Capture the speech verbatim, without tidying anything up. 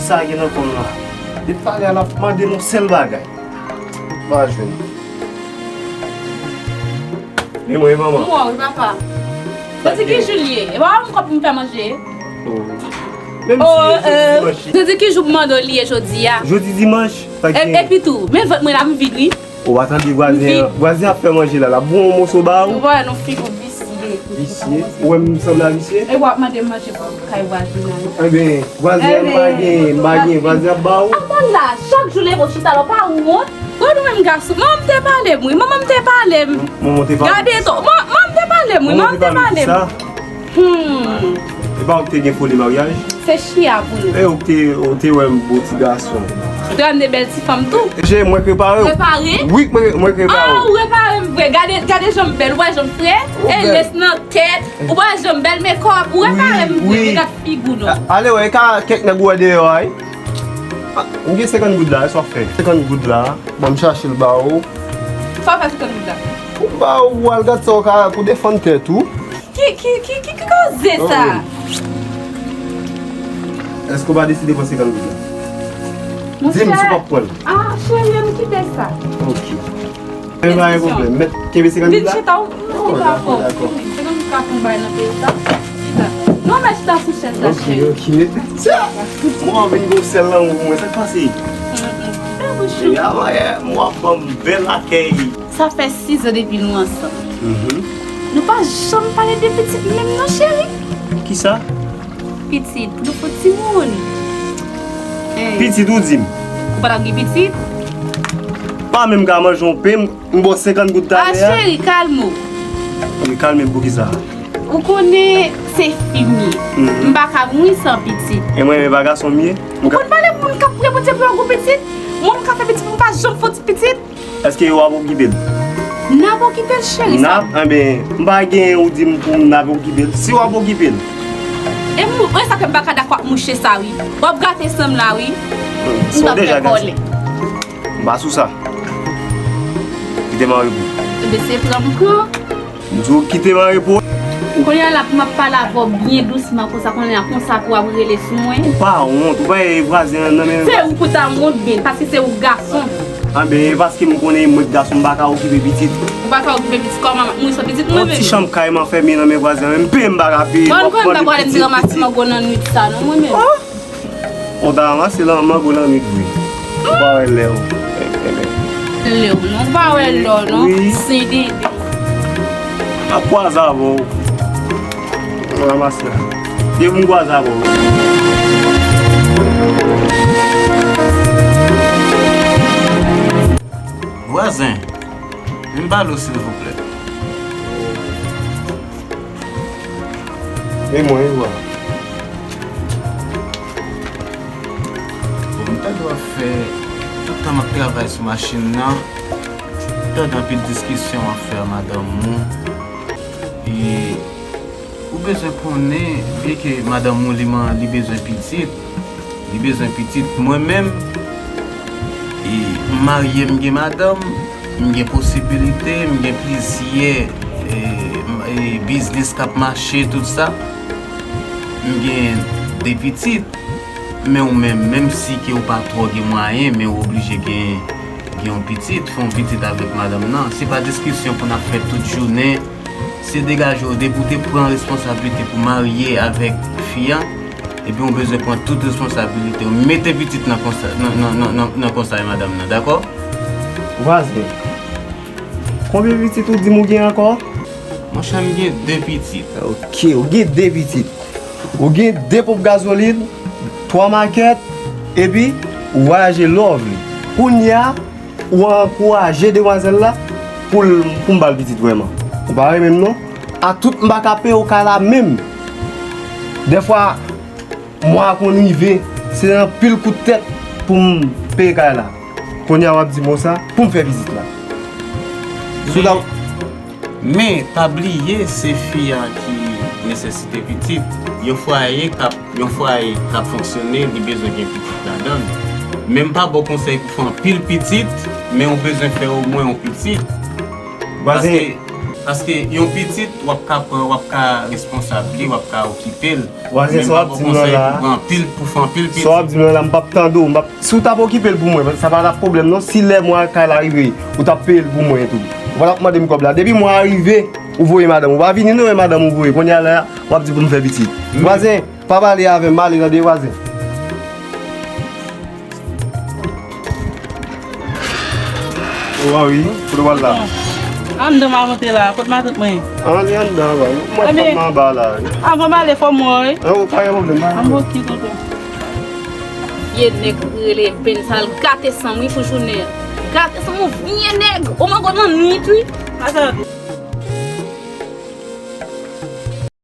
Sa gen nan kò m la. Depi talè a l ap mande m yon sèl bagay. M pa jwenn. Men mwen, manman. M wè w wi, papa. Jodi ki jou l ye? E pa m kòb pou m fè manje. Oh. Menm si jodi dimanch. Jodi ki jou m mande w li ye jodi a? Jodi dimanch, pa gen. Epi tou, men vant mwen la m vid wi. Ou pa tande vwazen an? Vwazen ap fè manje la, l ap bon yon moso ba ou. Nou wè nou fi pou visye. Visye? Ou wè m sanble a visye? E w ap mande m manje pou kay vwazen an. Ebyen, vwazen an m pa gen, m pa gen, vwazen ap ba ou. Manman la, chak jou leve w chita la, w pa wont? Gade ou menm gason, manman m te pale m wi, manman m te pale m. Manman te pale. Gade to, manman m te pale m wi, manman m te pale m. Hmm. E pa ou ki te gen foli maryaj? Se chiya pou nou. E ou te, ou te wè m bon ti gason. Ou te wè m de bèl ti fanm tou. Je, mwen k repare w. Repare? Wi, mwen, mwen k repare w. Ah, ou repare m vre. Gade, gade jan m bèl, ou wè jan m fre. E lès nan tèt, ou wè jan m bèl, mekòp, ou repare m vre. Wi, wi. Gad figi w non. A-, ale wè, e ka kèk nèg ou wè deyò a wi. Ah, m gen senkant goud la, e sa w ap fè? Senkant goud la, ban m chache l ba ou. Sa w ap fè senkant goud la? Pou m ba ou, al gad sa w ka, pou defann tèt ou. Ki, ki, ki, ki, ki koze sa? Èske w pa deside pran senkant goud la? Di m si w p ap pran l. Ah, cheri, ann kite sa. Ok. Men pa gen pwoblèm. Mèt kenbe senkant goud la? Vin chita, ou, ou chita avè w. Dakò, dakò. Senkant goud ka fè yon bagay nan peyi sa. Chita. Non, mèt chita sou chèz la, cheri. Ok, ok. Mwen anvi vin gon sèl lanmou pou mwen, sa k pase? Mm, mm. Fè bouch ou. Ya, mwen, mwen ap ban m bèl akèy. Sa fè sizan depi nou ansanm. Mhm. Nou pa janm pale de pitit menm non, cheri. Kisa? Pitit, nou fon timoun. Hein. Pitit ou di m? Ou pa t ap gen pitit? Pa menm ka manje yon pen, m, m ba w senkant goud talè a. Ah, cheri, kalme w. Wi, kalme m pou kisa? Ou konnen se fi m ye. Mhm. M pa ka mouri san pitit. E mwen menm e pa gason m ye? Ou konn pale moun k ap priye Bondye pou yo gon pitit? Mwen m ka fè pitit pou m pa janm fon ti pitit? Èske w ap okipe l? N ap okipe l, cheri. N ap? Enben, m pa gen ou di m pou n ap okipe l. Si w ap okipe l. E mou-, e sa fè m pa ka dakò ak mouche sa, wi. W ap gate san m la, wi. M t ap fè kòlè. M pa sou sa. Kite m an repo. Enben, se pran m pran. M di w kite m an repo. Kounye a la pou m ap pale avè w byen dousman konsa, kounye a konsa pou w ap rele sou mwen. Ou pa wont, ou pa wè vwazen an nan men. Se ou pou ta wont byen, paske se ou gason. Anben, e paske m konnen mwen gason, m pa ka okipe pitit. Ou pa ka okipe pitit, kòman m ap mouri san pitit mwen menm? Yon ti chanm kay m anfèmen nan men vwazen an, menm peye m pa ka peye. Bon, konnen m pa prale m te ranmase mango nan nwit sa non, mwen menm. Oh! Ou ta ranmase lan mango lan nwit vre. Ou pa wè lè w. Lè w non, ou pa wè lè w non. Wi. Sen dede. M ap kwaze avè w. Ou ranmase la. Depi m kwaze avè w. Vwazen, vin pale w silvouplè. E mwen, e vwa. Bon, m ta dwe fè tout tan m ap travay sou machin nan, m tande anpil diskisyon w ap fè a madanm ou. E ou bezwen konnen, byenke madanm ou li man-, li bezwen pitit, li bezwen pitit. Mwen menm, e, m marye, m gen madanm, m gen posibilite, m gen plizyè, e, m, e, biznis k ap mache, tout sa. M gen de pitit, men ou menm, menm si ke ou pa twò gen mwayen, men ou oblije gen, gen yon pitit, fè yon pitit avèk madanm nan. Se pa diskisyon pou n ap fè tout jounen. Se degaje w depi w te pran responsablite pou marye avèk fi a, epi w bezwen pran tout responsabilite w. Mete pitit nan konsa, nan, nan, nan, nan, nan konsèy madanm nan, dakò? Vwazen, konbyen pitit ou di m ou gen ankò? Monchè, m gen de pitit. Ok, ou gen de pitit. Ou gen de ponp gazolin, twa makèt, epi ou vwayaje lè w vle. Kounye a, ou ankouraje demwazèl la pou l, pou m ba l pitit vrèman. Ou pa renmen m non? A tout m pa ka peye w kay la menm. Dèfwa, mwa a konn rive, se anpil kout tèt pou m peye kay la. Kounye a w ap di m sa, pou m fè pitit la. Sou la. Men, pa bliye, se fi a ki nesesite pitit. Yon fwaye k ap, yon fwaye k ap fonksyone, li bezwen gen pitit ladan l. Men m pa ba w konsèy pou fè anpil pitit, men ou bezwen fè omwen yon pitit. Vwazen, paske Paske yon pitit, w ap ka pran, w ap ka responsab li, w ap ka okipe l. Vwazen, sa w ap di m nan la. Pou pran anpil, pou fè anpil pitit. Sa w ap di m nan la, m p ap tande w. M p ap, si w t ap okipe l pou mwen, sa pa t ap pwoblèm non. Si lè mwen al kay la rive, ou t ap peye l pou mwen tou. Ou pa t ap mande m kòb la. Depi mwen a rive, ou voye madanm. Ou pa vini non, e madanm ou voye. Kounye a la, w ap di pou m fè pitit. Vwazen, pa pale avè m, m ale tande vwazen. Wa wi, kote w al la? Anndan m a monte la, kot matant mwen? An, li anndan anba. Mwen pa m anba la. Avan m ale fò m wè w wi. An, ou pa gen pwoblèm, pa gen An pwoblèm. Oke tonton. Vye nèg rele Bensal gate san m wi pou jounen an. Gate san m, ou vye nèg. Ou manke nan nwit wi. Asa.